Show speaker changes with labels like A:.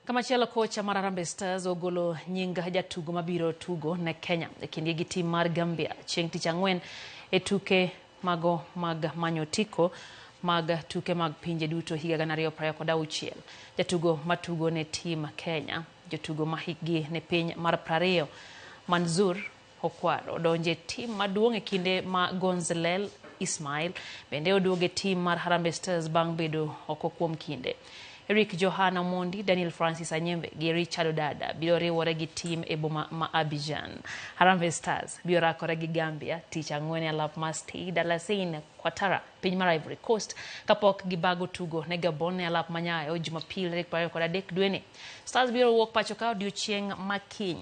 A: Kamachielo kocha mar Harambee Stars ogolo nying jatugo mabiro tugo ne Kenya e kindgi gi tim mar Gambia chieng' tich ang'wen e tuke mago mag manyo otiko mag tuke mag pinje duto higa 2026. Jatugo matugo ne tim Kenya, jotugo ma hikgi ni piny mar 20, Manzur Okwaro odonjo e tim maduong' e kinde ma Gonzalel Ismail bende oduogo e tim mar Harambee Stars bang' bedo oko kuom kinde. Eric Johana Omondi, Daniel Francis Anyembe gi Richard Odada biro riwore gi tim e boma ma Abidjan. Harambee Stars biro rakore gi Gambia tich ang'wen e alap mar Stade Alassane Ouattara piny mar Ivory Coast kapok gibago tugo ne Gabon e alap ma Nyayo Jumapil tarik 23 dweni. Stars biro wuok pacho ka odiochieng' ma kiny.